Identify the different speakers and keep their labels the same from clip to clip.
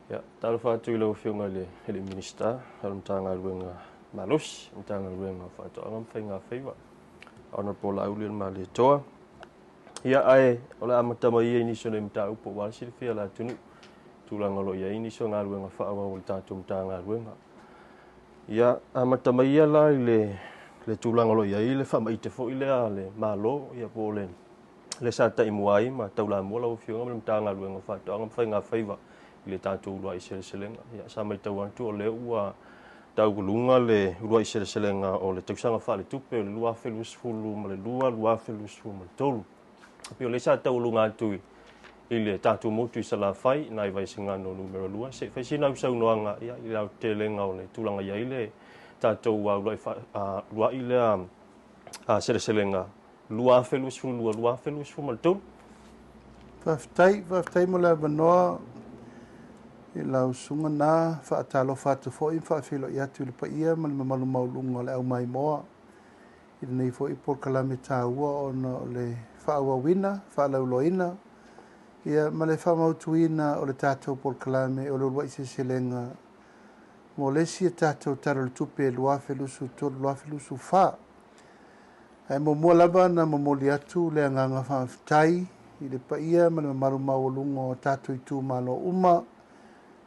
Speaker 1: Ia, talofa atu i lau Afioga i le Minisita o le Matagaluega Malosi, Matagaluega o Faatoaga ma Faiga Faiva, Honourable Laaulialemalietoa. Ia, ae o le a amata mai ia i nisi o nai mataupu aua le silafia e le atunuu, tulaga o lo o i ai nisi o galuega faaauau a le tatou Matagaluega. Ia, amata mai ia la i le tulaga o lo o i ai le faamaite foi lea a le Malo, ia po o le lea sa taimua ai ma taulamua lau Afioga ma le Matagaluega o Faatoaga ma Faiga Faiva i le tatou uluai seleselega. Ia, sa matau atu o lea ua tauuluga le uluai seleselega o le tausaga faaletupe o le 2022 2023. E pei o lea sa tauuluga atu i le tatou motu i Salafai, nai Vaisigano numera 2. Se i fai sina au saunoaga ia, i le aotelega o le tulaga i ai le tatou uluai lea seleselega 2022 2023.
Speaker 2: Faafetai, faafetai mo le avanoa i lau susuga na. Faatalofa atu foi ma faafeiloai atu i le paia ma le mamalu maualuga o le aumaimoa i lenei foi polokalame taua ona o le faaauauina, faalauiloaina ia ma le faamautuina o le tatou polokalame o le uluai seleselega mo le isi tatou Tala o le Tupe 2023/2024. Ae muamua lava na momoli atu le agaga faafetai i le paia ma le mamalu maualuga o tatou itumalo uma,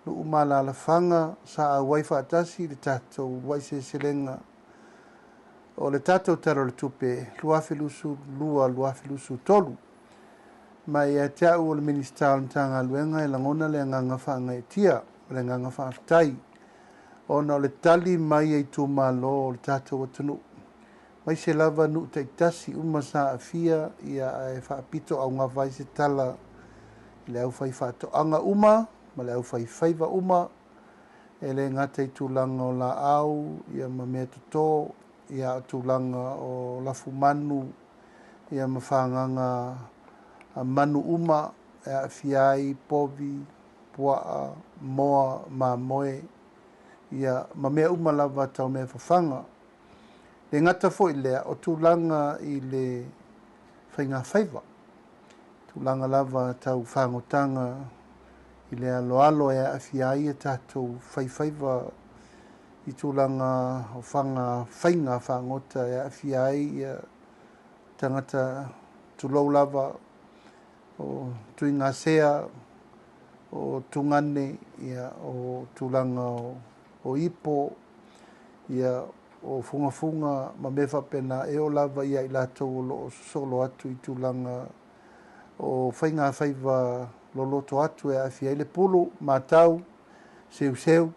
Speaker 2: nuu ma alaalafaga sa auai faatasi i le tatou uluai seleselega o le tatou Tala o le Tupe 2022/2023. Ma ia te au o le Minisita o le Matagaluega e lagona le agaga faagaeetia ma le agaga faafetai ona o le tali mai a itumalo o le tatou atunuu, aemaise lava nuu taitasi uma sa aafia, ia ae faapito augafa ai se tala i le aufaifaatoaga uma ma le aufaifaiva uma, e le gata i tulaga o laau ia ma mea toto, ia o tulaga o lafumanu ia ma fagaga manu uma e aafia ai povi, puaa, moa, mamoe, ia ma mea uma lava tau mea fafaga. Le gata foi lea o tulaga i le faiga faiva, tulaga lava tau fagotaga i le aloalo e aafia ai a tatou faifaiva i tulaga o faga faiga fagota e aafia ai ia tagata tulou lava o tuigasea, o tugane, ia o tulaga o ipo, ia o fugafuga ma mea faapena, e oo lava ia i latou o lo o sosolo atu i tulaga o faiga faiva loloto atu e aafia ai le pulu, matau, seuseu,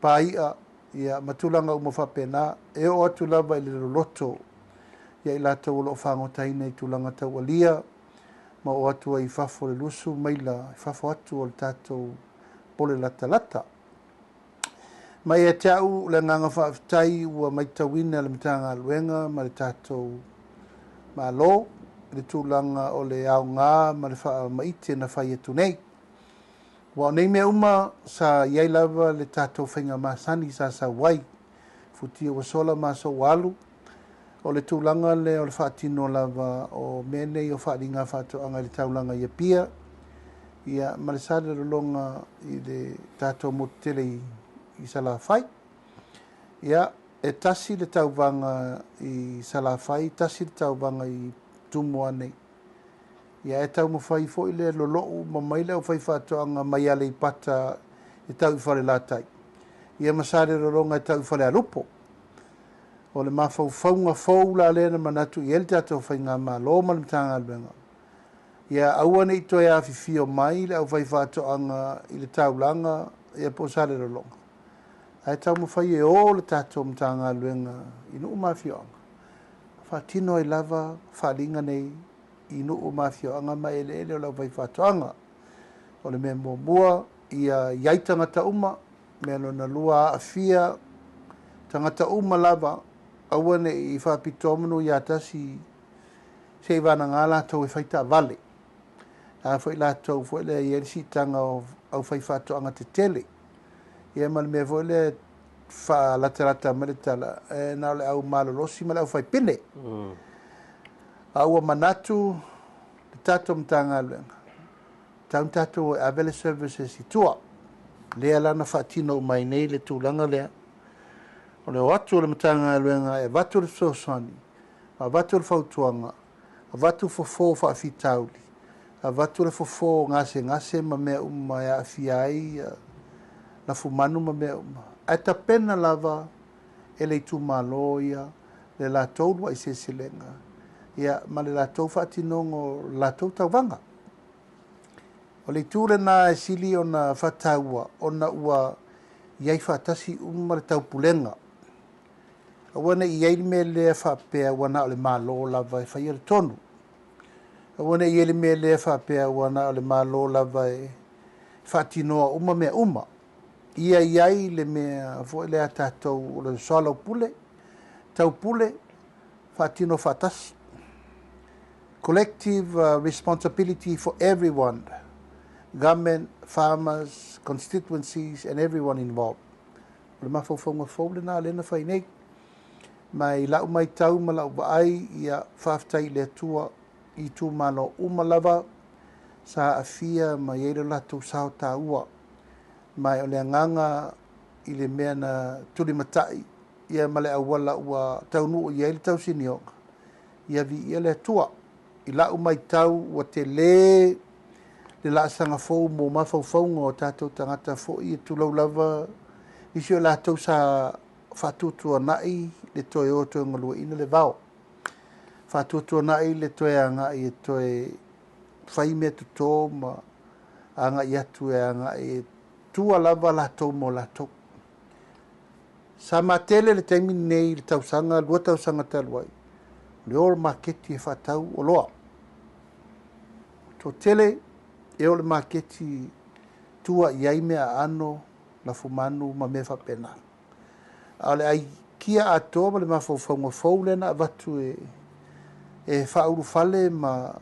Speaker 2: paia, ia ma tulaga uma faapena, e oo atu lava i le loloto ia i latou o lo o fagotaina i tulaga taualia ma oo atu ai i fafo le 20 maila i fafo atu o le tatou pole latalata. Ma ia te au le agaga faafetai ua matauina le Matagaluega ma le tatou Malo i le tulaga o le aoga ma le faamaite na fai atu nei. Ua o nei mea uma sa i ai lava le tatou faiga masani sa sau ai, futia ua sola ma aso ua alu, o le tulaga lea o le faatino lava o mea nei o faaaliga faatoaga i le taulaga i Apia, ia ma le Salelologa i le tatou motu tele i Salafai. Ia, e tasi le tauvaga i Salafai, tasi le tauvaga i Tumua nei. Ia e taumafai foi le lolou ma mai le aufaifaatoaga mai Aleipata e tau i Falelatai, ia ma Salelologa e tau i Falealupo. O le mafaufauga fou la lea na manatu i ai le tatou faigamalo ma le Matagaluega, ia aua ne i toe afifio mai le aufaifaatoaga i le taulaga ia po o Salelologa, ae taumafai e o le tatou Matagaluega i nuu ma afioaga, faatino ai lava faaaliga nei i nuu ma afioaga ma eleele o le aufaifaatoaga. O le mea muamua, ia i ai tagata uma, mea lona lua aafia tagata uma lava, aua ne i faapitoa manu ia tasi se i vanaga latou e fai taavale. A foi latou foi lea i ai le siitaga o aufaifaatoaga tetele. Ia ma le mea foi lea faalatalata mai le tala, e na o le au malolosi ma le au faipine. A ua manatu le tatou Matagaluega, tau tatou e ave le services i tua. Lea la na faatino uma ai nei le tulaga lea, o le o atu o le Matagaluega e avatu le fesoasoani, avatu le fautuaga, avatu fofo o faafitauli, avatu le fofo o gasegase ma mea uma e aafia ai lafumanu ma mea uma. Ae tapena lava e le itumalo ia le latou uluai seleselega ia ma le latou faatinoga o le latou tauvaga. O le itu lena e sili ona faataua ona ua i ai faatasi uma le taupulega. Aua ne i i ai le mea lea faapea ua na o le Malo lava e faia le tonu. Aua ne i i ai le mea lea faapea ua na o le Malo lava e faatinoa uma mea uma. Ia i ai le mea foi lea a tatou o le soalaupule, taupule, faatino faatasi. Collective responsibility for everyone, government, farmers, constituencies and everyone involved. O le mafaufauga fou lena lea na fai nei. Ma i lau matau ma lau vaai, ia faafetai i le Atua i itumalo uma lava sa aafia ma i ai lo latou sao taua. Ma o le agaga i le mea na tulimatai ia ma le auala ua taunuu i ai le tausinioga, ia viia le Atua. I lau matau ua tele le laasaga fou mo mafaufauga o tatou tagata foi e tulou lava nisi o latou sa faatuatuanai le toe o toe galueaiina le vao, faatuatuanai le toe agai e toe fai mea toto ma agai atu e agai e tua lava latou mo latou. Sa matele le taimi lenei i le tausaga, 2 tausaga talu ai, o le o maketi e faatau oloa. Toatele e o le maketi tua i ai mea aano, lafumanu ma mea faapena. A o le aikia atoa ma le mafaufauga fou lea na avatu e faaulufale ma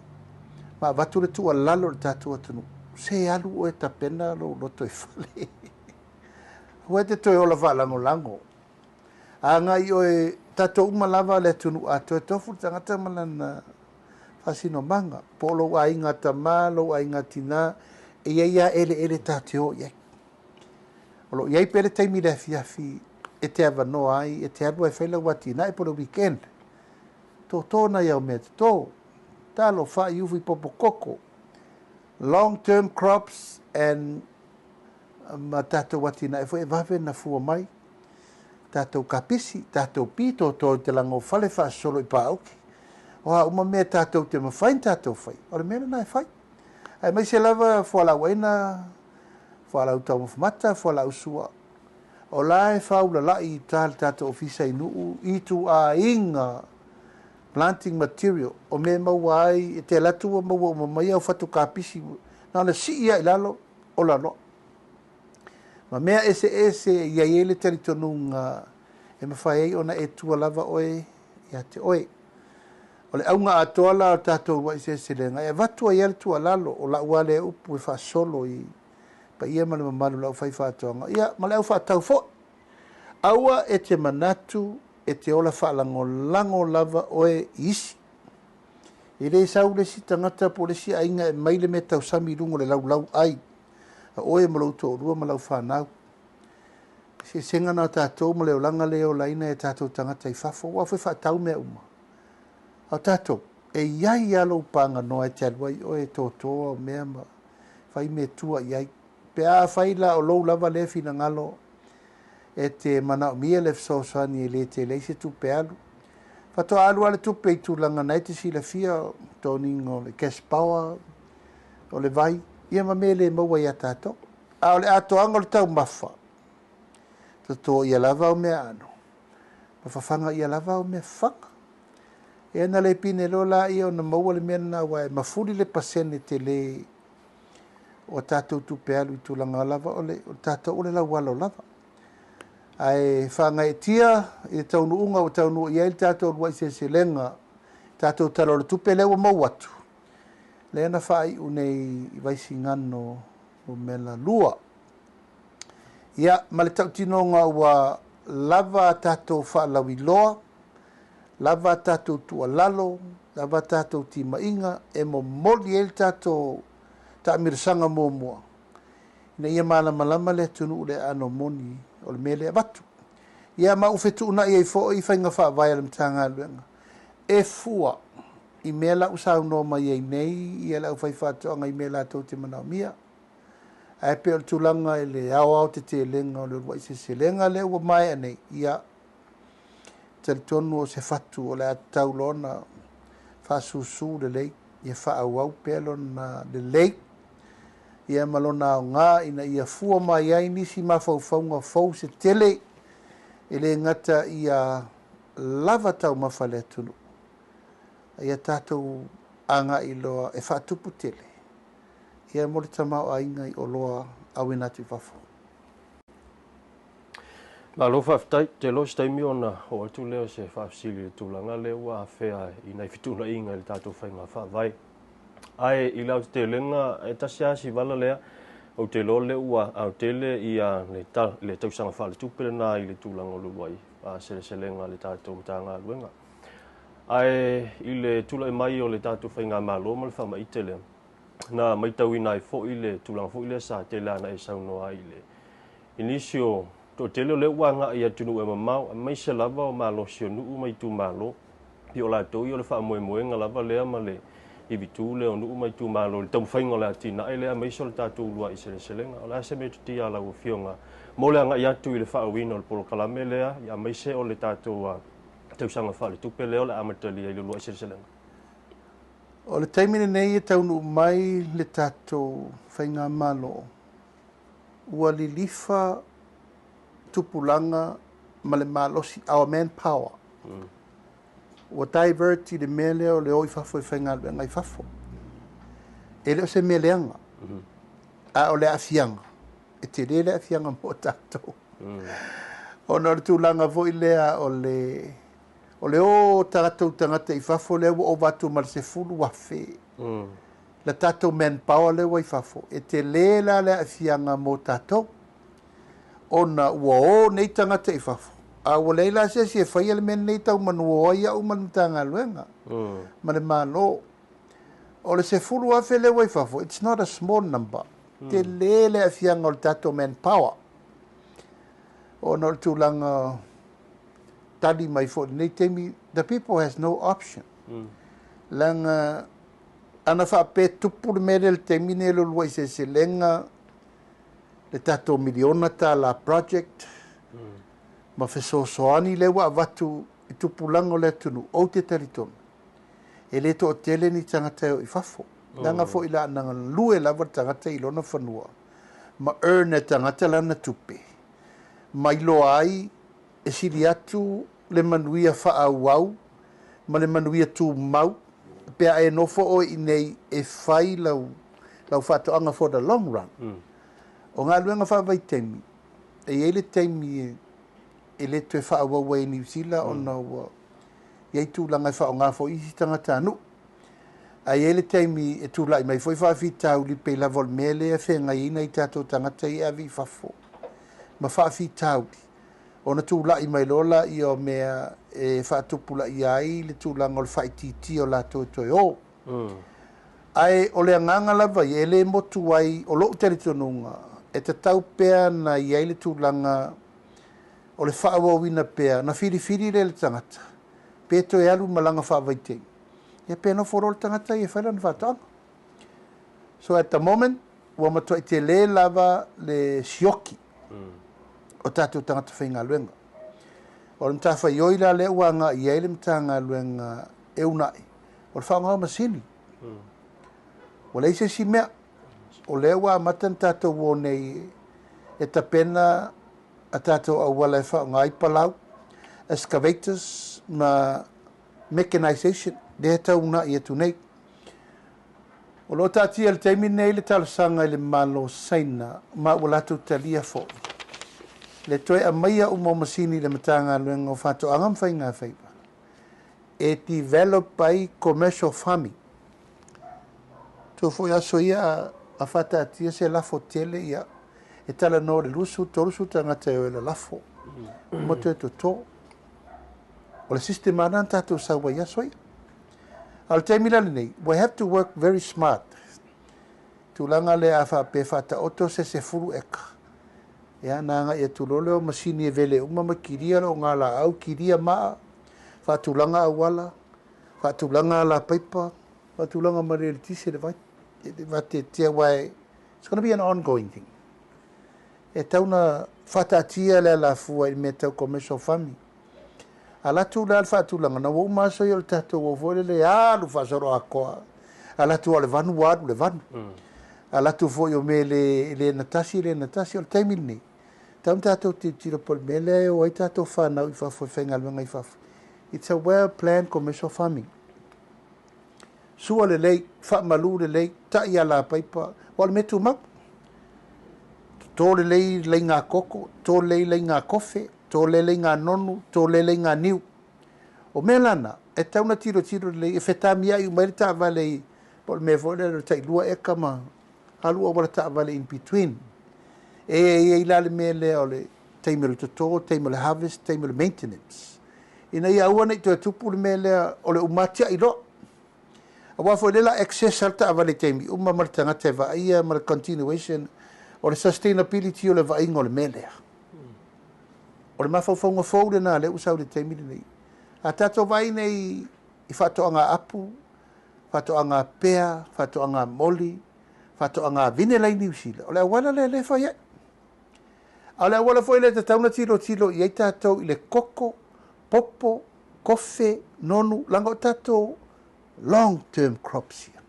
Speaker 2: avatu le tuualalo i le tatou atunuu, se alu oe tapena lou loto i fale. Aua e te toe ola faalagolago. Agai oe, tatou uma lava le atunuu atoa e tofu le tagata ma lana faasinomaga. Po o lou aiga tama, lou aiga tina, e i ai lava eleele ta te o i ai. O lo o i ai pea le taimi i le afiafi e te avanoa ai, e te alu ai e fai lau atinae po o le weekend. Toto nai au mea toto. Talo, fai, ufi, popo, koko. Long term crops and ma tatou atinae foi e vave na fua mai. Tatou kapisi, tatou pi, toto i te lagofale faasolo i paauki. O a uma mea tatou te mafai na tatou fai. O le mea lena e fai. Aemaise lava fualaau aina, fualaau taumafa mata, fualaau sua. O la e faaulalai i uta le tatou ofisa i Nuu, i ituaiga planting material, o mea e maua ai, e te alu atu ua maua uma mai au fatu kapisi, na ona sii lava i lalo, ola loa. Ma mea eseese e i ai ai le talitonuga e mafai ai ona e tua lava oe ia te oe. O le auga atoa la o le tatou uluai seleselega e avatu ai lava le tuualalo, o lau lava lea upu e faasolo i paia ma le mamalu o le aufaifaatoaga, ia ma le aufaatau foi. Aua e te manatu e te ola faalagolago lava oe i isi. E le sau le isi tagata po o le isi aiga e mai le mea tausami i luga o le laulau ai a oe ma lou toalua ma lau fanau. Eseesega na o tatou ma le olaga lea e olaina e tatou tagata i fafo, aua foi e faatau mea uma. A o tatou, e i ai lava lou paganoa e te alu ai oe e toto au mea ma fai mea tua i ai. Pe afai la o lou lava lea finagalo e te manaomia le fesoasoani e le tele ai se tupe alu, faatoa alu lava le tupe i tulaga na e te silafia, o toniga o le cash power, o le vai, ia ma mea e le maua ia tatou. A o le atoaga o le taumafa, toto ia lava au mea aano, ma fafaga ia lava au mea fafaga. Ia na le pine loa laia ona maua le mea lena, aua e mafuli le pasene tele o tatou tupe alu i tulaga lava o le tatou o le laualo lava. Ae faagaeetia i le taunuuga ua taunuu i ai le tatou uluai seleselega, tatou Tala o le Tupe lea ua maua atu, lea na faaiu nei i Vaisigano numera 2. Ia, ma le tautinoga ua lava a tatou faalauiloa, lava a tatou tuualalo, lava a tatou timaiga e momoli ai le tatou taamilosaga muamua. Ina ia malamalama le atunuu i le aano moni o le mea lea e avatu. Ia ma ua fetuunai ai foi faiga faavae a le Matagaluega e fua i mea la ua saunoa mai ai nei ia le aufaifaatoaga i mea latou te manaomia. Ae pei o le tulaga i le aoaotetelega o le uluai seleselega lea ua maea nei, ia, e talitonu o se fatu o le a tatau loa ona faasusu lelei, ia faaauau pea lona lelei ia ma lona aoga ina ia fua mai ai nisi mafaufauga fou se tele e le gata ia lava taumafa a le atunuu, a ia tatou agai loa e faatupu tele ia mo le tamaoaiga i oloa auina atu i fafo.
Speaker 1: Malo faafetai. Ou te iloa o se taimi ona oo atu lea o se faafesili i le tulaga lea ua afea i nai fetuunaiga i le tatou faiga faavae. Ae i le aotetelega, e tasi lava si vala lea, ou te iloa o lea ua aotele ia le tausaga faaletupe lena i le tulaga o le uluai seleselega a le tatou Matagaluega. Ae i le tulai mai o le tatou faigamalo ma le faamaite lea, na matauina ai foi le tulaga foi lea sa tele lava ina e saunoa ai i le i nisi o toatele o lea ua agai i atunuu e mamao, aemaise lava o malosi o nuu ma itumalo. Pei o latou ia o le faamoemoega lava lea ma le ivitu lea o nuu ma itumalo i le taumafaiga o le atinae lea aemaise o le tatou uluai seleselega. O le a se metotia a lau Afioga mo le agai atu i le faaauauina o le polokalame lea aemaise o le tatou tausaga faaletupe lea o le a amatalia i le uluai seleselega?
Speaker 2: O le taimi lenei e taunuu mai le tatou faigamalo, ua lilifa tupulaga ma le malosi, our manpower, ua divert i le mea lea o le o i fafo e faigaluega i fafo. E le o se mea leaga, a o le aafiaga, e tele le aafiaga mo tatou. Ona o le tulaga foi lea o le o le o tatou tagata i fafo lea ua ova atu ma le 10,000 la tatou manpower lea ua i fafo, e tele la le aafiaga mo tatou ona ua o nei tagata i fafo, a ua leai la se isi e faia le mea lenei tau manuo ai au ma le Matagaluega ma le Malo. O le 10,000 lea ua i fafo, it's not a small number. Tele le aafiaga o le tatou manpower ona o le tulaga tali mai foi i lenei taimi, the people has no option. Leaga ana faapea tupu le mea lea i le taimi lenei o le uluai seleselega, le tatou miliona tala project ma fesoasoani lea ua avatu i tupulaga o le atunuu, ou te talitonu e le toatele ni tagata e o i fafo. Leaga foi la ana galue lava le tagata i lona fanua ma earn e tagata lana tupe, ma iloa ai e sili atu le manuia faaauau ma le manuia tumau pe a e nofo oe i inei e fai lau lau faatoaga for the long run. O galuega faavaitaimi, e i ai le taimi e le toe faaauau ai i Niu Sila ona ua i ai tulaga e faaaoga foi isi tagatanuu. Ae i ai le taimi e tulai mai foi faafitauli pei lava o le mea lea e feagai ai nai tatou tagata ia e ave i fafo ma faafitauli ona tulai mai loa laia o mea e faatupulaia ai le tulaga o le faaitiitia o latou e toe o. Ae o le agaga lava ia e le motu ai, o lou talitonuga, e tatau pea na i ai le tulaga o le faaauauina pea, na filifili lea e le tagata, pe toe alu malaga faavaitaimi, ia pe nofo loa le tagata ia e fai lana faatoaga. So at the moment, ua matuai tele lava le sioki o tatou tagata faigaluega. O le matafaioi la lea ua agai i ai le Matagaluega e uunai, o le faaaoga o masini. Ua leai se isi mea. O lea ua amata ona tatou o nei e tapena a tatou auala e faaaoga ai palau, excavators ma mechanization lea e tau uunai atu nei. O lo o taatia i le taimi lenei le talosaga i le Malo o Saina ma ua latou talia foi le toe aumaia uma o masini i le Matagaluega o Faatoaga ma Faigafaiva e develop ai commercial farming. Tuu foi aso ia a faataatia se lafo tele ia e talanoa i le 20, 30 tagata e o e lalafo ma toe toto. O le system lava lena na tatou sau ai i aso ia. A o le taimi la lenei, we have to work very smart. Tulaga lea a faapea e faataoto se 10 eka, ia ona agai atu loa lea o masini e vele uma ma kilia le ogalaau, kilia maa, faatulaga auala, faatulaga alapaipa, faatulaga ma le eletise, le vai, le vateatea, aua it's gonna be an ongoing thing. E tatau ona faataatia le alafua i le mea tau commercial farming. Alu atu la le faatulaga, na ua uma aso ia o le tatou o foi lele alu faasoloatoa, alu atu lava o le vanu ua alu le vanu. Alu atu foi o mea e le gatasi, le gatasi. O le taimi lenei, tatau ona tatou tilotilo po o le mea lea e o ai tatou fanau i fafo e faigaluega i fafo. It's a well planned commercial farming. Sua lelei, faamalu lelei, tai alapaipa, aua o le mea tumau. Toto lelei laiga koko, toto lelei laiga kofe, toto lelei laiga nonu, toto lelei laiga niu. O mea la na, e tatau ona tilotilo lelei, e fetamiai uma ai le taavale i, po o le mea foi lea o le tai 2 eka ma alu auala taavale in between. E i ai la le mea lea o le taimi o le toto, taimi o le harvest, taimi o le maintenance. Ina ia aua ne i toe tupu le mea lea o le uma tiai loa. Aua foi lea la access le taavale i taimi uma ma le tagata e vaaia ma le continuation o le sustainability o le vaaiga o le mea lea. O le mafaufauga fou lena lea ua sau i le taimi lenei. A tatou vaai nei i faatoaga apu, faatoaga pea, faatoaga moli, faatoaga vine la i Niu Sila, o le auala lea lea e fai ai. A o le auala foi lea e tatau ona tilotilo i ai tatou i le koko, popo, kofe, nonu, leaga o tatou long term crops ia.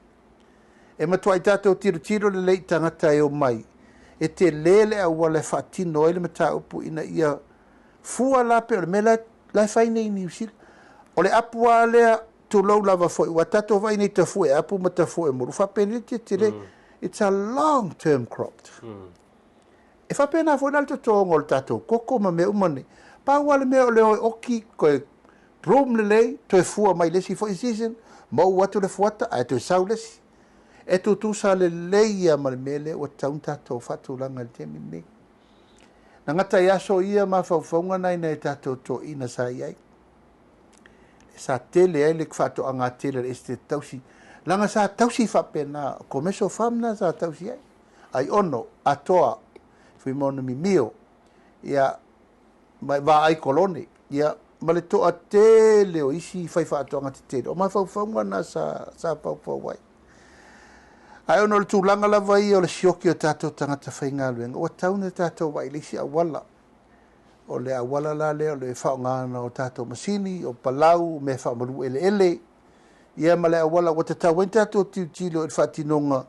Speaker 2: E matuai tatou tilotilo lelei i tagata e omai, e tele le auala e faatino ai le mataupu ina ia fua la pe o le mea la e fai nei i Niu Sila. O le apu lava lea, tulou lava foi, ua tatou vaai nei tafue apu ma tafue molu, faapenei tetele. It's a long term crop. E faapena foi la le totoga o le tatou koko ma mea uma nei. Pau lava le mea o le o e oki, toe bloom lelei, toe fua mai le isi foi season, maua atu le fuata ae toe sau le isi. E tutusa lelei ia ma le mea lea ua tatau ona tatou faatulaga i le taimi lenei. Na gata i aso ia mafaufauga nai nai tatou toeaiina sa i ai. Sa tele ai le faatoaga tele a le Esetete Tausi. Leaga sa tausi faapena, o commercial farm na sa tausi ai. Aiono, Atoa, Fuimaono Mimio, ia, ma Vaai Kolone, ia, ma le toatele o isi faifaatoaga tetele. O mafaufauga na sa faufau ai. Ae ona o le tulaga lava ia o le sioki o tatou tagata faigaluega, ua tatau ona tatou vaai i le isi auala. O le auala la lea o le faaaogaina o tatou masini, o palau, mea faamalu eleele, ia ma le auala ua tatau ai ona tatou tilotilo i le faatinoga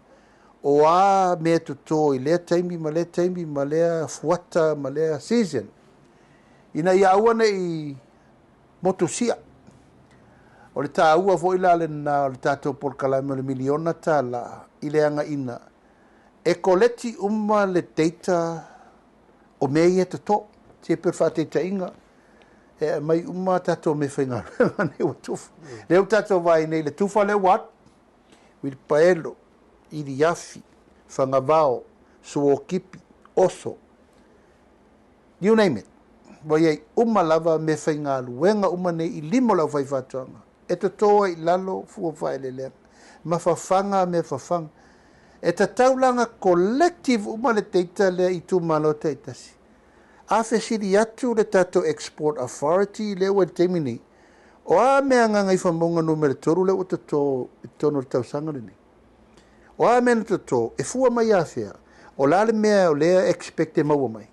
Speaker 2: o a mea toto i lea taimi ma lea taimi ma lea fuata ma lea season, ina ia aua ne i motusia. O le taua foi la lena o le tatou polokalame o le miliona tala i le againa e koleti uma le data o mea ia toto. Se pei o le faataitaiga, e aumai uma tatou mea faigaluega nei ua tufa. Lea ua tatou vaai nei i le tufa lea ua alu, uilipaelo, iliafi, fagavao, suokipi, oso, you name it. Ua iai uma lava mea faigaluega uma nei i lima o le aufaifaatoaga. E toto ai i lalo fua faaeleeleaga, ma fafaga mea fafaga. E tatau la ona collective uma le data lea i itumalo taitasi. A fesili atu le tatou Export Authority lea ua i le taimi nei, o a mea Gagaifomauga numera 3 lea ua toto i totonu o le tausaga lenei? O a mea na toto? E fua mai afea? O le a le mea o lea expect e maua mai?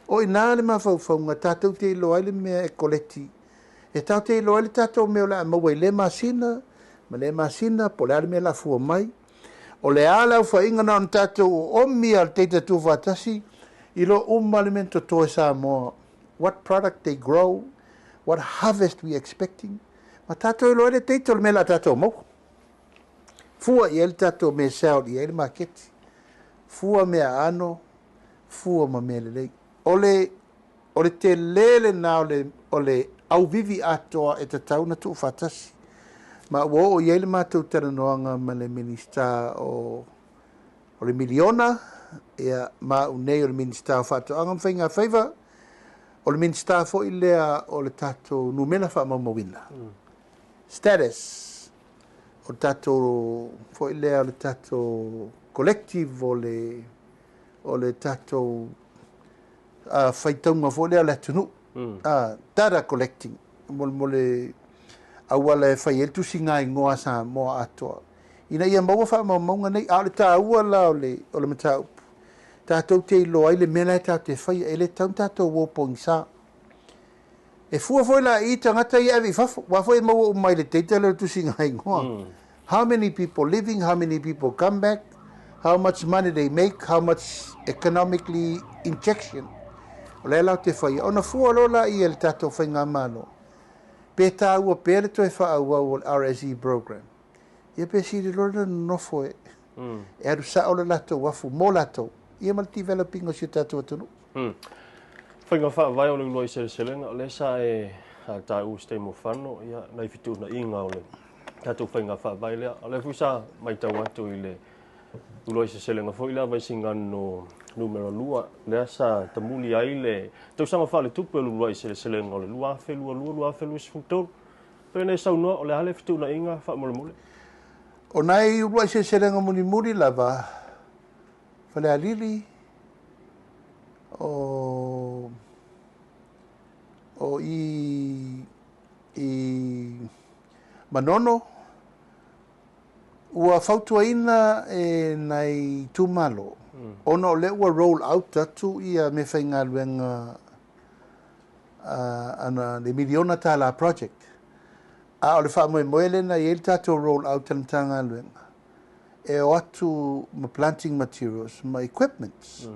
Speaker 2: O i ina le mafaufauga tatou te iloa ai le mea e koleti. E tatou te iloa ai le tatou mea o le a maua i lea masina ma lea masina, po o le a le mea o le a fua mai. O le a le aofaiga na ona tatou oomi a le data tuufaatasi, iloa uma le mea na toto e Samoa. What product they grow, what harvest we expecting. Ma tatou iloa ai le data o le mea o le a tatou maua. Fua i ai le tatou mea sell i ai le maketi. Fua mea aano, fua ma mea lelei. O le, o le tele lena o le, o le auvivi atoa e tatau ona tuufaatasi. Ma ua oo i ai le matou talanoaga ma le Minisita o, o le miliona, ia, ma au nei o le Minisita o Faatoaga ma Faigafaiva, o le Minisita foi lea o le tatou numera faamaumauina. Status o le tatou foi lea o le tatou collective o le o le tatou faitauga foi lea a le atunuu, data collecting, mo le auala e fai ai le tusigaigoa a Samoa atoa, ina ia maua faamaumauga nei. A o le taua la o le mataupu, tatou te iloa ai le mea la e tatou te faia, e le tatau ona tatou o pogisa. E fua foi la i tagata ia e ave i fafo, aua foi e maua uma i le data lea o le tusigaigoa. How many people living, how many people come back, how much money they make, how much economically injection. O lea la te faia. Ona fua loa la ia le tatou faigamalo, pe taua pea le toe faaauau o le RSE program. Ia pe sili loa le nonofo e alu sao le latou afu mo latou, ia ma le developing o si o tatou atunuu.
Speaker 1: Faiga faavae o le uluai seleselega, o lea sa e taua i se taimi ua fano, ia, nai fetuunaiga o le tatou faiga faavae lea. O lea foi sa matau atu i le uluai seleselega foi lea Vaisigano numera 2, lea sa tamuli ai le tausaga faaletupe o le uluai seleselega o le 2022/2023. Pei ona e saunoa, o le a le fetuunaiga faamolemole?
Speaker 2: O nai uluai seleselega mulimuli lava, Falealili, o i Manono, ua fautuaina e nai itumalo, ona o lea ua roll out atu ia meafaigaluega ana le miliona tala project. A o le faamoemoe lea na i ai le tatou roll out a le Matagaluega, e o atu ma planting materials ma equipments.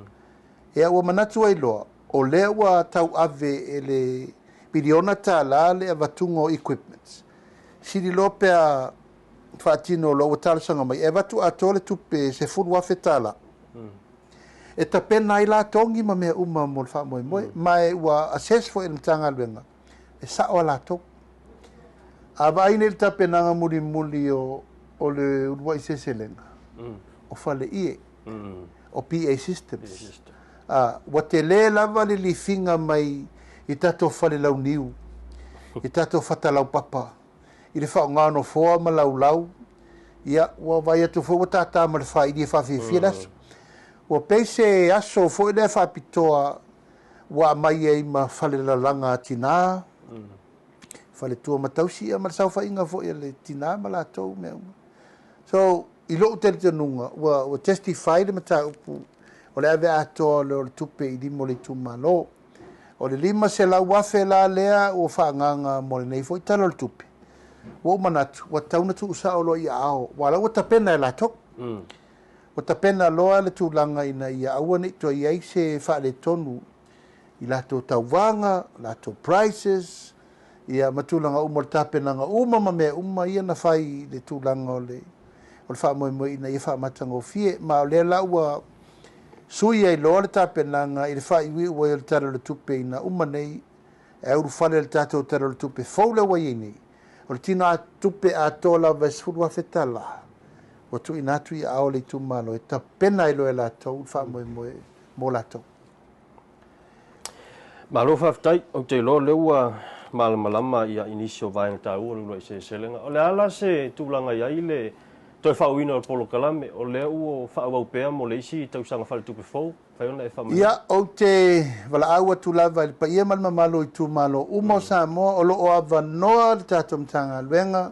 Speaker 2: Ia ua manatu ai loa, o lea ua tauave e le miliona tala le avatuga o equipments. Sili loa pea faatino loa ua talosaga mai, e avatu atoa le tupe $10,000. E tapena ai la togi ma mea uma mo le faamoemoe. Ma e ua assess foi e le Matagaluega, e sao a latou. A vaai nei le tapenaga mulimuli o le uluai seleselega, o Faleie, o PA Systems. Ua tele lava le lifiga mai i tatou fale launiu, i tatou fatalaupapa, i le faaaoga nofoa ma laulau, ia, ua vaai atu foi ua tātā ma le faili e faafiafia le aso. Ua pei se aso foi lea faapitoa ua aumai ai ma fale lalaga a tinā, faletua ma tausi, ia ma le saofaiga foi a le tinā ma latou mea uma. So, i lou talitonuga, ua justify le mataupu o le ave atoa o le tupe i lima o le itumalo. O le 500,000 la lea ua faaagaaga mo lenei foi tala o le tupe. Ua ou manatu, ua tatau ona tuusao loa i aao, aua la ua tapena e latou. Ua tapena loa le tulaga ina ia aua ne i toe i ai se faaletonu i latou tauvaga, latou prices, ia ma tulaga uma o le tapenaga uma ma mea uma ia na fai i le tulaga o le faamoemoe ina ia faamatagofie. Ma o lea la ua sui ai loa le tapenaga i le faaiuiu ai o le Tala o le Tupe ina uma nei, e ulufale le tatou Tala o le Tupe fou lea ua i ai nei. O le tino tupe atoa lava e $10,000 ua tuuina atu i aao o le itumalo e tapena ai loa e latou le faamoemoe mo latou.
Speaker 1: Malo faafetai, ou te iloa o lea ua malamalama ia i nisi o vaega taua o le uluai seleselega. O le a la se tulaga i ai le toe faaauauina o le polokalame, o lea ua faaauau pea mo le isi tausaga faaletupe fou, fai ona e faamanino?
Speaker 2: Ia, ou te valaau atu lava i le paia ma le mamalu o itumalo uma o Samoa, o lo o avanoa le tatou Matagaluega,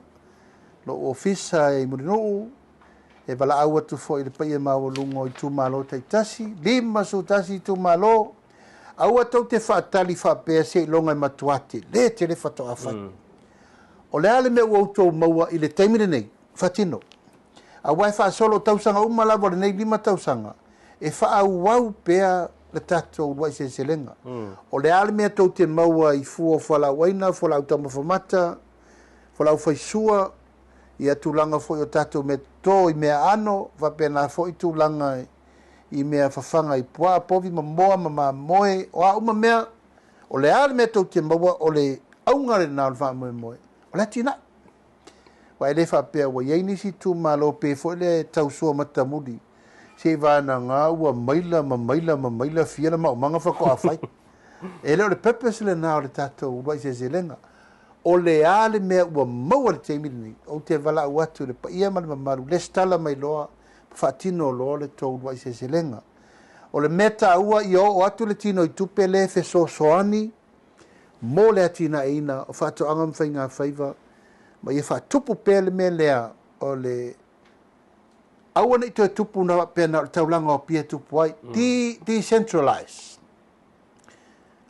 Speaker 2: lou ofisa i Mulinuu, e valaau atu foi i le paia maualuga o itumalo taitasi, 51 itumalo, aua tou te faatali faapea seiloga e matua tele tele faatoa fai. O le a le mea ua outou maua i le taimi lenei, faatino. Aua e faasolo tausaga uma lava o lenei 5 tausaga, e faaauau pea le tatou uluai seleselega. O le a le mea tou te maua i fua o fualaau aina, fualaau taumafa mata, fualaau faisua, ia tulaga foi o tatou mea toto i mea ano, faapena foi tulaga i mea fafaga i puaa, povi ma moa ma mamoe, o a uma mea, o le a le mea tou te maua, o le auga lena o le faamoemoe, o le atinae. Aua e le faapea ua i ai nisi itumalo pe foi lea e tausua matamuli, se i vanaga ua maila ma maila ma maila fia le maumaga faatoa fai. E le o le purpose lena o le tatou uluai seleselega. O le a le mea ua maua le taimi lenei, ou te valaau atu i le paia ma le mamalu, lesitala mai loa, Faatino loa le tou uluai seleselega. O le mea taua ia oo atu le tino i tupe lea e fesoasoani mo le atinaeina o faatoaga ma faigafaiva ma ia faatupu pea le mea lea o le aua ne i toe tupu na faapea na o le taulaga o Apia e tupu ai. Decentralize.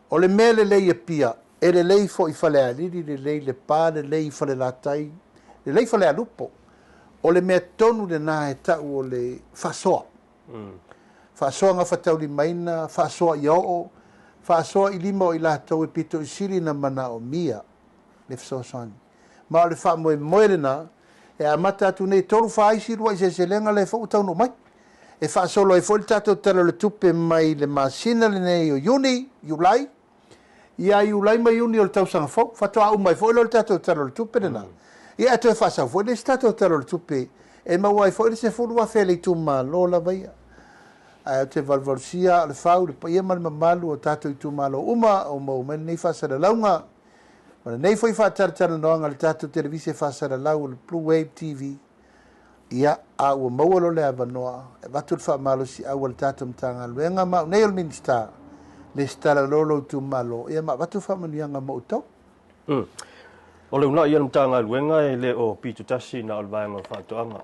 Speaker 2: O le mea lelei i Apia, e lelei foi i Falealili, lelei i Lepa, lelei i Falelatai, lelei i Falealupo. O le mea tonu lena e tau o le faasoa. Faasoa gafataulimaina, faasoa ia oo, faasoa i lima o i latou e pito i sili ona manaomia le fesoasoani. Ma o le faamoemoe lena e amata atu nei 3, 4 isi uluai seleselega lea foi ua taunuu mai. E faasolo ai foi le tatou Tala o le Tupe mai le masina lenei o Iuni, Iulai, ia Iulai ma Iuni o le tausaga fou, faatoa uma ai foi lea o le tatou Tala o le Tupe lena. Ia ae toe faasau foi le isi tatou Tala o le Tupe e maua ai foi le 10,000 a le itumalo lava ia. Ae ou te valuvalusia o le fau, le paia ma le mamalu o tatou itumalo uma o maua mai lenei faasalalauga ma lenei foi faatalatalanoaga i le tatou televise faasalalau o le Blue Wave TV. Ia, a ua maua loa le avanoa, e avatu le faamalosiau a le tatou Matagaluega ma au nei o le Minisita, lesitala loa lou itumalo, ia ma avatu faamanuiaga mo outou.
Speaker 1: O le uunai a le Matagaluega e le o pitotasi na o le vaega o faatoaga.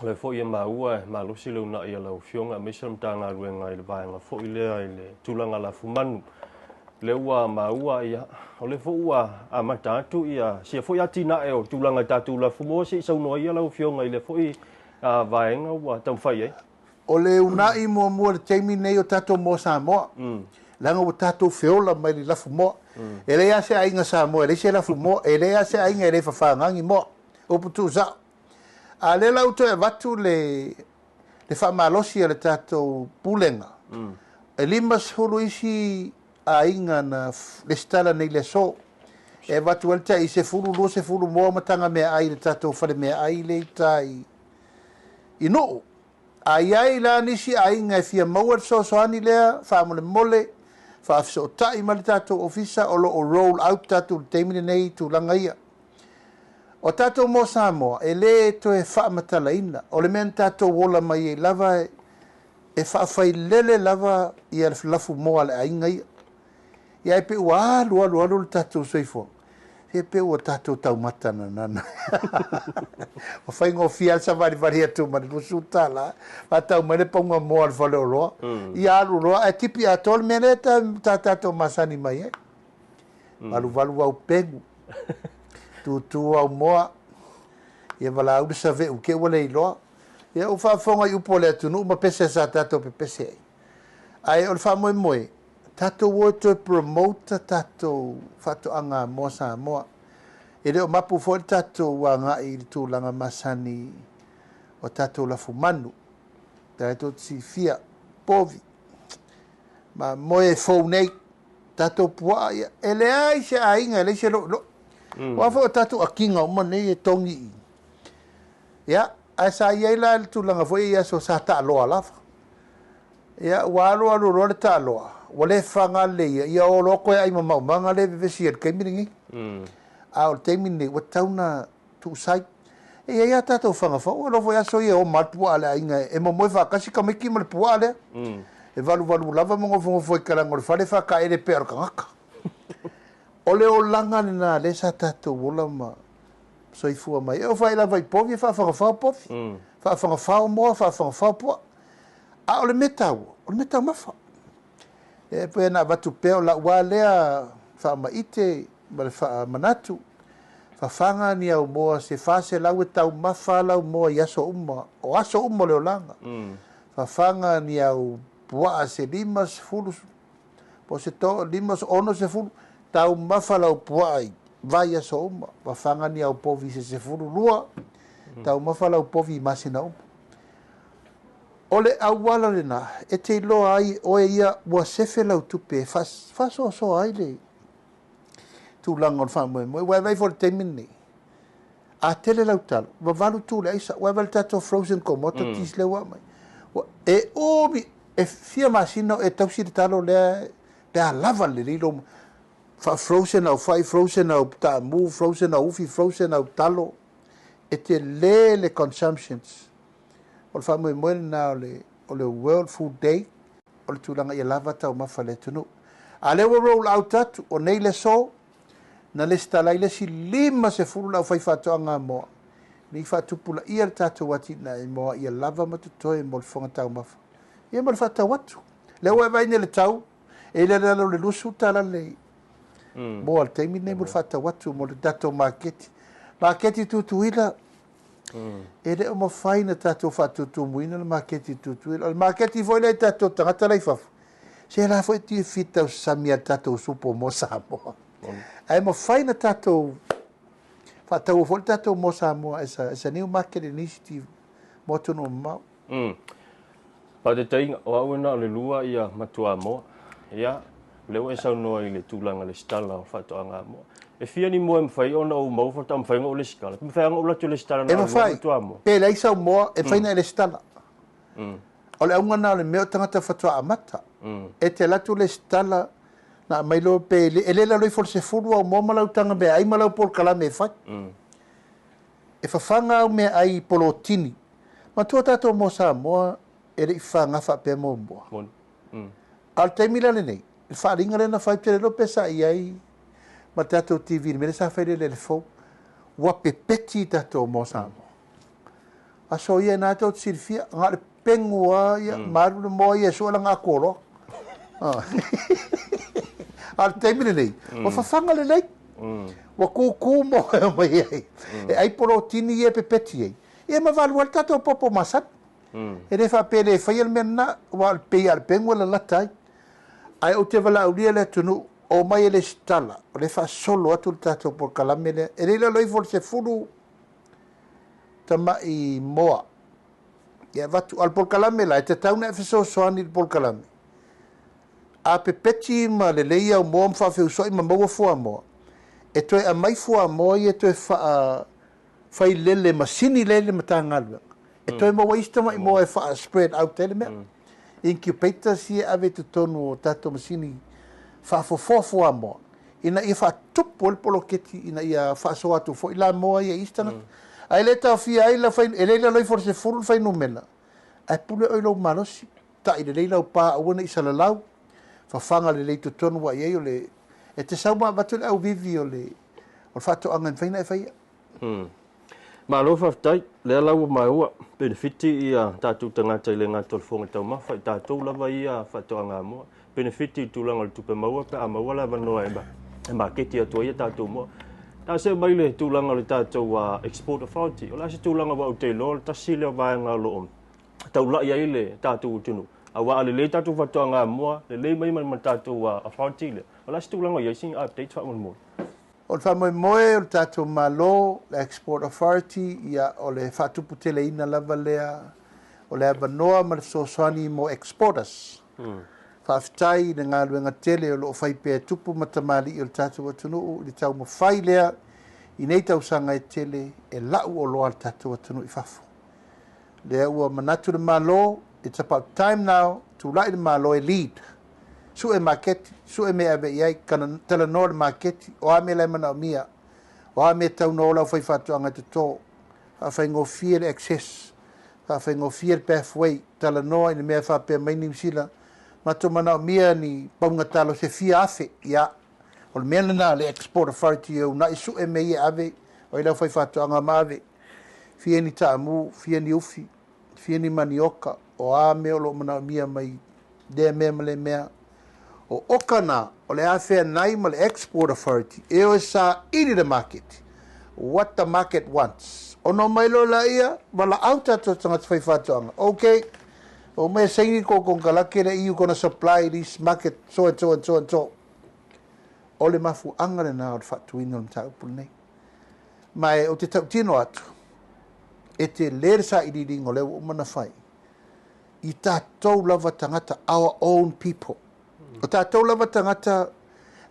Speaker 1: O lea foi e maua e malosi le uunai a lau Afioga aemaise le Matagaluega i le vaega foi lea i le tulaga lafumanu. Lea ua maua, ia, o lea foi ua amata atu ia sia foi atinae o tulaga i tatou lafumoa, se i saunoa ia lau Afioga i lea foi vaega ua taumafai ai.
Speaker 2: O le uunai muamua i le taimi lenei o tatou moa Samoa, leaga ua tatou feola mai le lafumoa. E leai lava se aiga Samoa e leai se lafumoa, e leai lava se aiga e le fafagagi moa. Upu tuusao. A o lea la ua toe avatu le le faamalosi a le tatou Pulega, e 50 isi aiga na lesitala nei i le aso. E avatu ai le tai 10, 20 moa ma taga meaai i le tatou fale meaai lea i uta i Nuu. A i ai la nisi aiga e fia maua le fesoasoani lea, faamolemole, faafesootai ma le tatou ofisa, o lo o roll out tatou i le taimi lenei i tulaga ia. O tatou moa Samoa, e le toe faamatalaina. O le mea na tatou ola mai ai lava, e faafailele lava ia le lafumoa a le aiga ia. Ia ae pei ua alu alu alu le tatou soifuaga, se pei ua tatou taumata nanana. Ua faigofie lava le savalivali atu ma le $20, faatau mai le pauga moa a le faleoloa, ia alu loa ae tipi atoa le mea lea ta tatou masani mai ai. Valuvalu au pegu, tutu au moa, ia valaau le saveu ke ua le iloa. Ia ua faafofoga i upu a le atunuu ma pese sa tatou pepese ai. Ae o le faamoemoe, tatou o e toe promote tatou faatoaga moa Samoa. E le o mapu foi le tatou agai i le tulaga masani o tatou lafumanu. Ta e tou te silafia, povi, mamoe e fou nei, tatou puaa, ia, e leai se aiga, e leai se loiloi. Aua foi o tatou akiga uma nei e togi i. Ia, ae sa i ai la le tulaga foi i aso sa taaloa lava. Ia, ua alu alu loa le taaloa, ua le faga lelei ia, ia o loa koe ai ma maumaga le vevesi ai i le taimi lenei. A o le taimi lenei, ua tatau ona tuusai. E i ai a tatou fagafau, ua foi aso ia e oma le puaa a le aiga e momoe faatasi tamaiti ma le puaa lea. E valuvalu lava ma nofonofo i talaga o le fale faataele pea o le tagata. O le olaga lena lea sa tatou ola ma soifua mai. E oo fai lava i povi e faafagafao povi, faafagafao moa, faafagafao puaa. A o le mea taua, o le mea taumafa. E pei ona avatu pea o lau lava lea faamaite ma le faamanatu, fafaga ni au moa se 400 e taumafa lau moa i aso uma, o aso uma o le olaga. Fafaga ni au puaa se 50, po o se 50, taumafa lau puaa i vai aso uma. Fafaga ni au povi se 12, taumafa lau povi i masina uma. O le auala lena e te iloa ai oe ia ua sefe lau tupe e faasoasoa ai le tulaga o le faamoemoe. Ua e vaai foi i le taimi lenei, a tele lau talo, vavalu tu le aisa, ua e vaai i le tatou frozen commodities lea ua aumai. E umi, e fia masina o e tausi le talo lea pe a lava lelei lou faa-frozen au fai, frozen au taamu, frozen au ufi, frozen au talo. E tele le consumptions. O le faamoemoe lena o le o le World Food Day, o le tulaga ia lava taumafa a le atunuu. A lea ua roll out atu, o nei le aso, na lesitala ai le isi 50 le aufaifaatoaga moa, nei faatupulaia le tatou atinae moa ia lava ma totoe mo le fofoga taumafa. Ia ma le faatau atu. Lea ua e vaai nei i le tau, e i lalo o le $20 le moa i le taimi lenei mo le faatau atu mo le tatou maketi. Maketi Tutuila, e le o mafai na tatou faatutumuina le maketi Tutuila. O le maketi foi lea i tatou tagata la i fafo, se la foi ti fita sami a tatou supo mo Samoa. Ae mafai na tatou faataua foi le tatou mo Samoa as a new market initiative mo atunuu mamao.
Speaker 1: Faataitaiga, o au e na o le lua ia matua moa. Ia, lea ua e saunoa i le tulaga lesitala o faatoaga moa. E fia ni moa e mafai ona ou maua faatoa mafai ona ou lesitala? Pe mafai ona ou alu atu lesitala
Speaker 2: na
Speaker 1: o lua matua moa?
Speaker 2: Pe leai sau moa, e mafai na e lesitala. O le auga na o le mea o tagata faatoa amata. E te alu atu lesitala, na aumai loa pe e le lalo ifo o le 10 au moa ma lau taga meaai ma lau polokalame e fai. E fafaga au meaai i polotini. Matua tatou mo Samoa e le i fafaga faapea muamua. A o le taimi la lenei, le faaaliga lea na fai, ou te le iloa pe sa i ai ma tatou TV i le mea lea sa fai le lele fou. Ua pepeti tatou mo Samoa. Aso ia na tou te silafia, na o le pegu lava ia, ma alu le moa ia e sue lana atualoa. A o le taimi lenei, ua fafaga lelei. Ua kūkū moa e omai ai. E ai polotini ia e pepeti ai. Ia ma valu ai le tatou popo masani. E le faapea le faia le mea lena, aua o le pei lava o le pegu e lalata ai. Ae ou te valaaulia le atunuu, o mai e lesitala, o le faasolo atu le tatou polokalame lea. E le i lalo ifo o le 10 tamai moa. Ia avatu, a o le polokalame la, e tatau ona e fesoasoani i le polokalame. A pepeti ma lelei au moa ma faafeusuai ma maua fuamoa, e toe aumai fuamoa ia toe faa failele masini lea i le Matagaluega. E toe maua isi tamai moa e faa spread out ai le mea. Incubators ia e ave i totonu o tatou masini faafofoa fuamoa, ina ia faatupu ai le poloketi, ina ia faasoa atu foi la moa ia i isi tagata. Ae le taofia ai la fai, e le i lalo ifo o le 10 le fuainumera, ae pule oe i lou malosi, tai lelei lau pa aua ne i salalau, fafaga lelei totonu ua i ai o le, e te sau ma avatu le auvivi o le faatoaga e mafai ona e faia.
Speaker 1: Malo faafetai, lea la ua maua, penefiti ia tatou tagata i le gata o le fofoga taumafa, i tatou lava ia faatoaga moa. Penefiti i tulaga o le tupe maua pe a maua le avanoa e maketi atu ai ia tatou moa. Ta se mai le tulaga o le tatou Export Authority. O le a se tulaga ua ou te iloa, le tasi lea o vaega o lo o taulai ai le tatou atunuu. Aua a lelei tatou faatoaga moa, lelei mai ma tatou authority lea. O le a se tulaga o i ai sina update faamolemole?
Speaker 2: O le faamoemoe o le tatou Malo, le Export Authority, ia o le faatuputeleina lava lea o le avanoa ma le fesoasoani mo exporters. Faafetai i le galuega tele o loo fai pea e tupu ma tamalii o le tatou atunuu i le taumafai lea i nei tausaga e tele e lau oloa le tatou atunuu i fafo. Lea ua manatu le Malo, it's about time now, tulai le Malo e lead. Sue maketi, sue mea ave i ai, kana talanoa le maketi, o a mea la e manaomia, o a mea tau na ola au fai faatoaga e toto, faafaigofie le access, faafaigofie le pathway, talanoa i le mea faapea mai Niu Sila, matou manaomia ni pauga talo se fia afe, ia, o le mea lena le Export Authority e unai sue mea ia ave, o ai lau fai faatoaga ma ave, fia ni taamu, fia ni ufi, fia ni manioka, o a mea o lo o manaomia mai lea mea ma le mea. O oka na, o le a feanai ma le Export Authority, e o e saili le market. What the market wants. Ono mai lo la ia, wala au tatou tagata fai faatoaga. Okay, o mai saini ko konekarate le you gonna supply this market so and so and so and so. O le mafuaaga lena o le faatuina o le mataupu lenei. Ma e o te tautino atu, e te le le sailiiliga o lea ua uma ona fai, i tatou lava tagata, our own people. O tatou lava tagata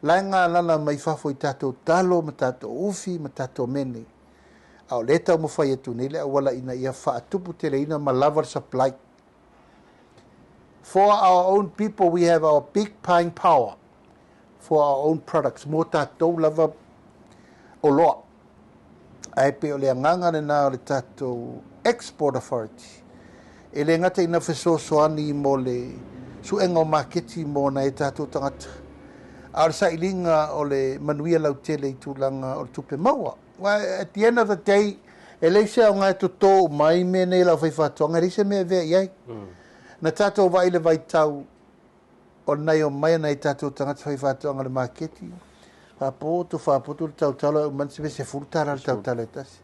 Speaker 2: la e galala mai fafo i tatou talo ma tatou ufi ma tatou mea nei. A o lea e taumafai atu nei le auala ina ia faatuputeleina ma lava le supply. For our own people, we have our big buying power for our own products. Mo tatou lava oloa. Ae pei o le agaga lena o le tatou Export Authority. E le gata ina fesoasoani mo le suega o maketi mo nai o tatou tagata, a o le sailiga o le manuia lautele i tulaga o le tupe maua. Aua at the end of the day, e leai se aoga e toto uma ai mea nei e le aufaifaatoaga, e leai se mea e avea i ai. Na tatou vaai i le vaitau o lenei omai a nai tatou tagata faifaatoaga i le maketi, faapoto faapoto le tautalo ae uma ane se mea $10 le tautalo e tasi.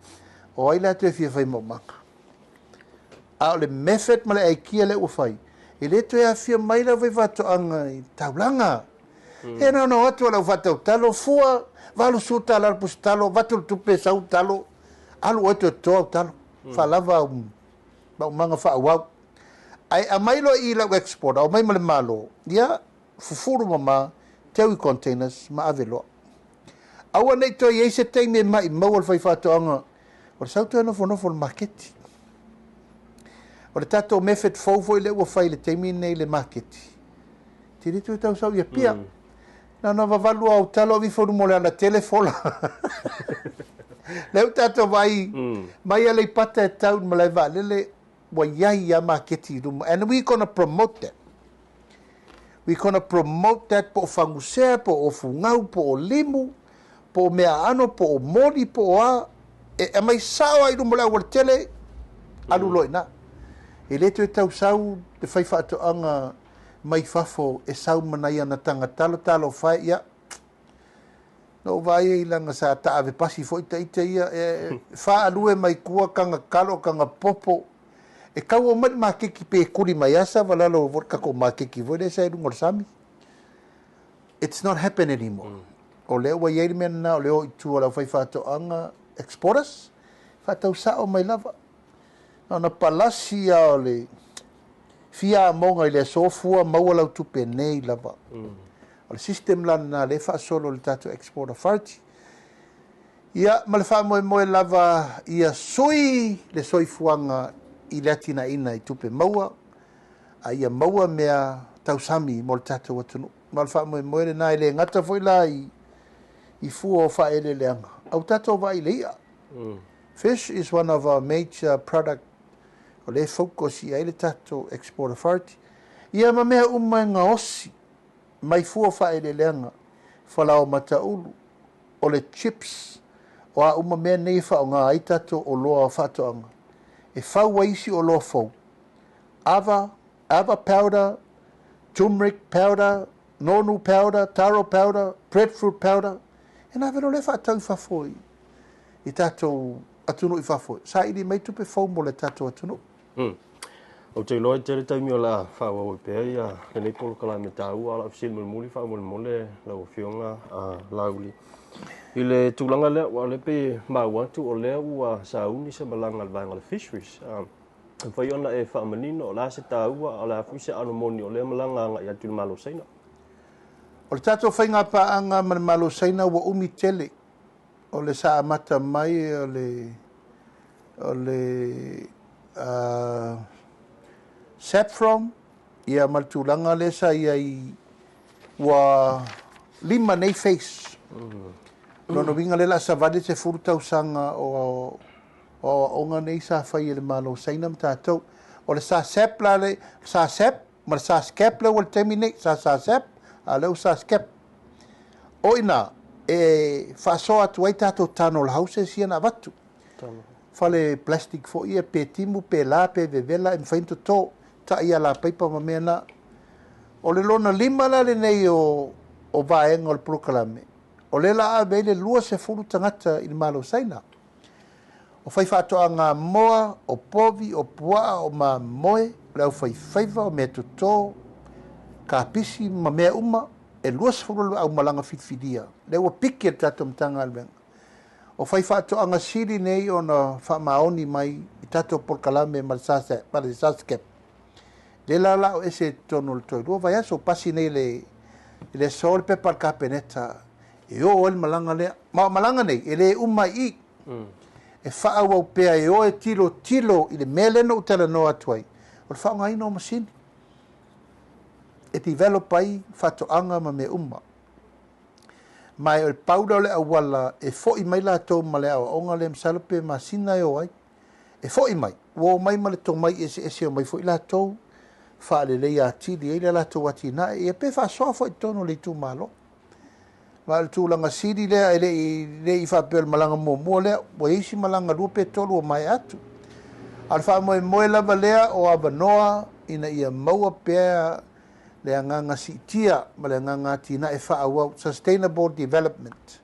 Speaker 2: O ai la e toe fia fai maumaga? A o le method ma le aikia lea ua fai, e le toe aafia mai le aufaifaatoaga i taulaga. E na ona o atu o lau faatautalo, fua $80 le pusatalo, avatu le tupe sau talo, alu oe toe toto au talo, faalava au maumaga faaauau. Ae aumai loa i lau exporter, omai ma le Malo, ia, fufulu mama, teu i containers ma ave loa. Aua ne i toe i ai se taimi e maimau ai le faifaatoaga o le sau toe nofonofo i le maketi. O le tatou method fou foi lea ua fai i le taimi lenei i le maketi, e te le toe tau sau i Apia. Na ona vavalu au talo ave ifo i luma o le alatele fola. Lea ua tatou vaai mai Aleipata e tau i le malae vaalele, ua i ai lava maketi i luma. And we gonna promote that. We gonna promote that po o fagusea, po o ofugau, po o limu, po o meaano, po o moli, po o a, e aumai sao lava i luma o le aualatele, alu loa i ina. E le toe tau sau le faifaatoaga mai fafo e sau ma nai ana taga talo, talofa e, ia, na ou vaai ai leaga sa taave pasi foi ita ia, e faalue mai tua taga talo, taga popo, e tau omai le maketi pe kuli mai lava savalalo foi le tatou maketi foi lea sa i luga o le sami. It's not happen anymore. O lea ua i ai le mea lena o le o i tua o le aufaifaatoaga exporters, faatau sao mai lava. Na ona palasi lava o le fia amoga i le aso fua maua lau tupe nei lava. O le system la lena lea e faasolo i le tatou Export Authority. Ia, ma le faamoemoe lava ia sui le soifuaga i le atinaeina i tupe maua, a ia maua mea tausami mo le tatou atunuu. Ma o le faamoemoe lena e le gata foi la i fua o faaeleeleaga, a ua tatou vaai i le i'a. Fish is one of our major product o lea e focus i ai le tatou Export Authority. Ia ma mea uma e gaosi mai fua o faaeleeleaga, falaoamata ulu, o le chips, o a uma mea nei e faaaoga ai tatou oloa o faatoaga, e fau ai isi oloa fou, ava, ava powder, turmeric powder, nonu powder, taro powder, breadfruit powder, e na velo lea faatau i fafo i tatou atunuu i fafo, saili mai tupe fou mo le tatou atunuu.
Speaker 1: Ou te iloa e tele taimi o le a faaauau ai pea ia lenei polokalame taua, a o lau fesili mulimuli faamolemole lau Afioga Laauli i le tulaga lea, aua o lea pei e maua atu o lea ua sauni se malaga a le vaega o le Fisheries. E mafai ona e faamanino o le a se taua, a o le a foi se aano moni o lea malaga agai atu i le Malo o Saina?
Speaker 2: O le tatou faigapaaga ma le Malo o Saina ua umi tele. O le sa amata mai o le o le saffron ia ma le tulaga lea sa i ai ua lima nei phase. Lona uiga lea o le a savali le 10 tausaga o aoaoga nei sa fai e le Malo o Saina ma tatou. O le SASAP la le SASAP ma le SASCAP lea ua i le taimi nei, sa SASAP a o lea ua SASCAP. O i ina e faasoa atu ai tatou tunnel houses ia na avatu. Fale plastic foi ia pe timu pe la pe vevela e mafai ona toto, tai alapaipa ma mea na. O le lona lima la lenei o vaega o le polokalame, o lea la ave ai le 20 tagata i le Malo o Saina. O faifaatoaga moa, o povi, o puaa, o mamoe, o le aufaifaiva, o meatoto, kapisi ma mea uma, e 20 le aumalaga filifilia. Lea ua piki e le tatou Matagaluega. O faifaatoaga sili nei ona faamaoni mai i tatou polokalame ma le SASCAP. Lea la la o ese i totonu o le toe 2 vaiaso, pasi nei i le aso le pepa a le Kapeneta e o ai le malaga lea. Ma o malaga nei, e le uma i i. E faaauau pea e o e tilotilo i le mea lea na ou talanoa atu ai, o le faaaogaina o masini e develop ai faatoaga ma mea uma. Ma o le pau lea o le auala e foi mai latou ma le aoaoga lea masalo pe masina e o ai. e fo'i mai, ua omai ma le tomai eseese e omai foi latou faaleleia atili ai le latou atinae, ia pe faasoa foi i totonu o le itumalo. Ma o le tulaga sili lea e le i faapea o le malaga muamua lea, ua i ai isi malaga 2 pe 3 ua maea atu. A o le faamoemoe lava lea o avanoa ina ia maua pea le agaga siitia ma le agaga atinae faaauau, sustainable development,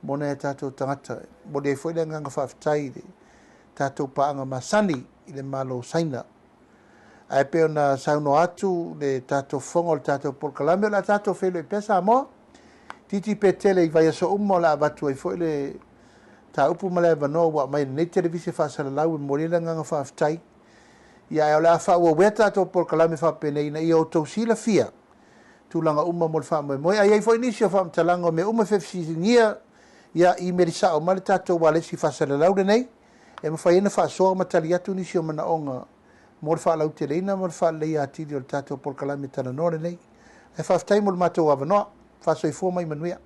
Speaker 2: mo nai a tatou tagata. E momoli ai foi le agaga faafetai i le tatou paaga masani i le Malo o Saina. Ae pei ona saunoa atu le tatou fofoga o le tatou polokalame, o le a tatou feiloai pea Samoa. Titi pe tele i vaiaso uma o le a avatu ai foi le mataupu ma le avanoa ua aumai e lenei televise faasalalau e momoli ai le agaga faafetai. Ia ae o le a faaauauea tatou polokalame faapenei ina ia outou silafia tulaga uma mo le faamoemoe. A i ai foi nisi o faamatalaga o mea uma e fesiligia, ia imeli sao mai le tatou ualesi faasalalau lenei e mafai ai ona faasoa ma tali atu nisi o manaoga mo le faalauteleina ma le faaleleia atili o le tatou polokalame talanoa lenei. Ae faafetai mo le matou avanoa. Faasoifua ma ia manuia.